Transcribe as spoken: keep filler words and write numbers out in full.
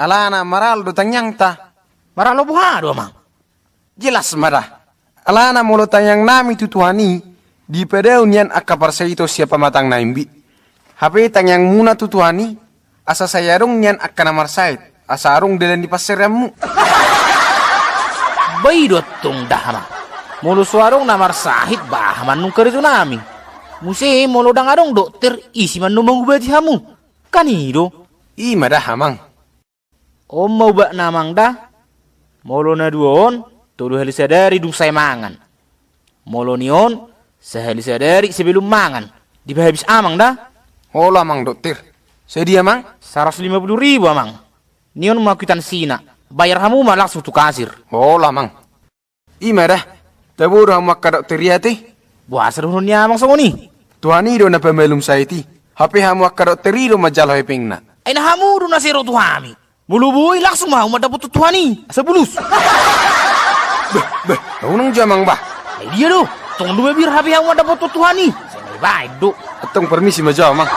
Alana maralo do tangiangta. Maralo boha do, Amang? Jelas ma da. Alana molo tangiangnami tu Tuhan i, dipadao nian angka parsahit sian pamatangnami be. Hape tangiangmuna tu Tuhan i, asa sai adong nian angka na marsahit, asa adong dalan ni pansereanmu. Ba i do antong da, Amang. Molo so adong na marsahit, boha ma annon karejonami? Muse molo ndang adong dokter, ise ma annon mangubati hamu? Kan i do. I ma da, Amang. On ma ubatna, Amang, da. Molo na dua on, tolu hali sadari dung sae mangan. Molo ni on, sahali sadari sebelum mangan. Dipahabis Amang da. Olo, Amang Dokter. Sadia, Amang? Saratus lima puluh ribu, Amang. Ni on ma kwitansi na. Bayar hamu ma langsung tu kasir. Olo, Amang. I ma da. Tabo do hamu angka dokter i ate? Boasa dohonon ni Amang songon i? Tuhan i do na pamalum sahit i. Hape hamu angka dokter i do manjalo hepengna. Ai na hamu do na sai ro tu hami. Molo boi, langsung ma hamu mandapothon Tuhan i, asa bulus. Beh, beh, unang jo, Amang, bah. Ai dia do? Tong do mabiar, hape hamu mandapothon Tuhan i. Sai na dibaen do. Antong permisi ma jo, Amang.